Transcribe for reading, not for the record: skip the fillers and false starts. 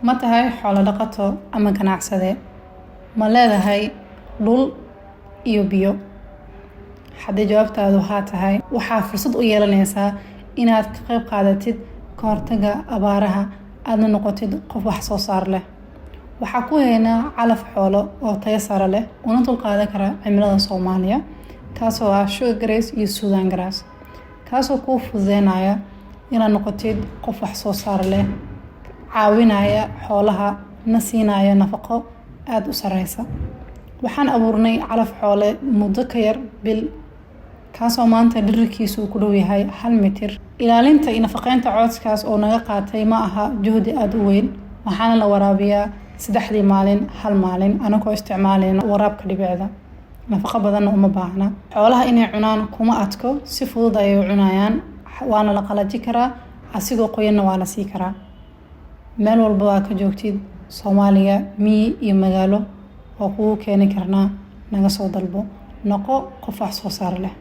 Ma tahay xoolo dhaqato ama ganacsade? Ma leedahay dhul iyo biyo? Haddii jawaabtaadu haa tahay, waxaa fursad u yeelanaysaa inaad ka qayb qaadatid ka hortagga abaaraha, aadna noqotid qof wax soo saar leh. Waxaa ku haynaa calaf xoolo oo tayo sare leh una dulqaadan kara cimilada Soomaaliya, kaasoo ah sugar grass iyo Sudan grass, kaasoo kuu fududeynaya inaad noqotid qof wax soo saar leh, caawinaya xoolaha, na siinaya nafaqo aada u sareysa. Waxaan abuurnay calaf xoole muddo ka yar bil, kaasoo maanta dhererkiisu uu ku dhow yahay 1 mitir. Ilaalinta iyo nafaqeynta cooskaas oo naga qaatay ma aha juhdi aada u weyn. Waxaana la waraabiyaa 3dii maalin hal maalin, anagoo isticmaalayna waraabka dhibicda. Nafaqo badanna uma baahna. Xoolaha inay cunaan kuma adko, si fudud ayay u cunayaan, waana la qalaji karaa, asigoo qoyanna waa la sii karaa. Meel walba waa ka joogtid Soomaaliya, miyi iyo magaalo, waa kugu keeni karnaa. Naga soo dalbo, noqo qof wax soo saar leh.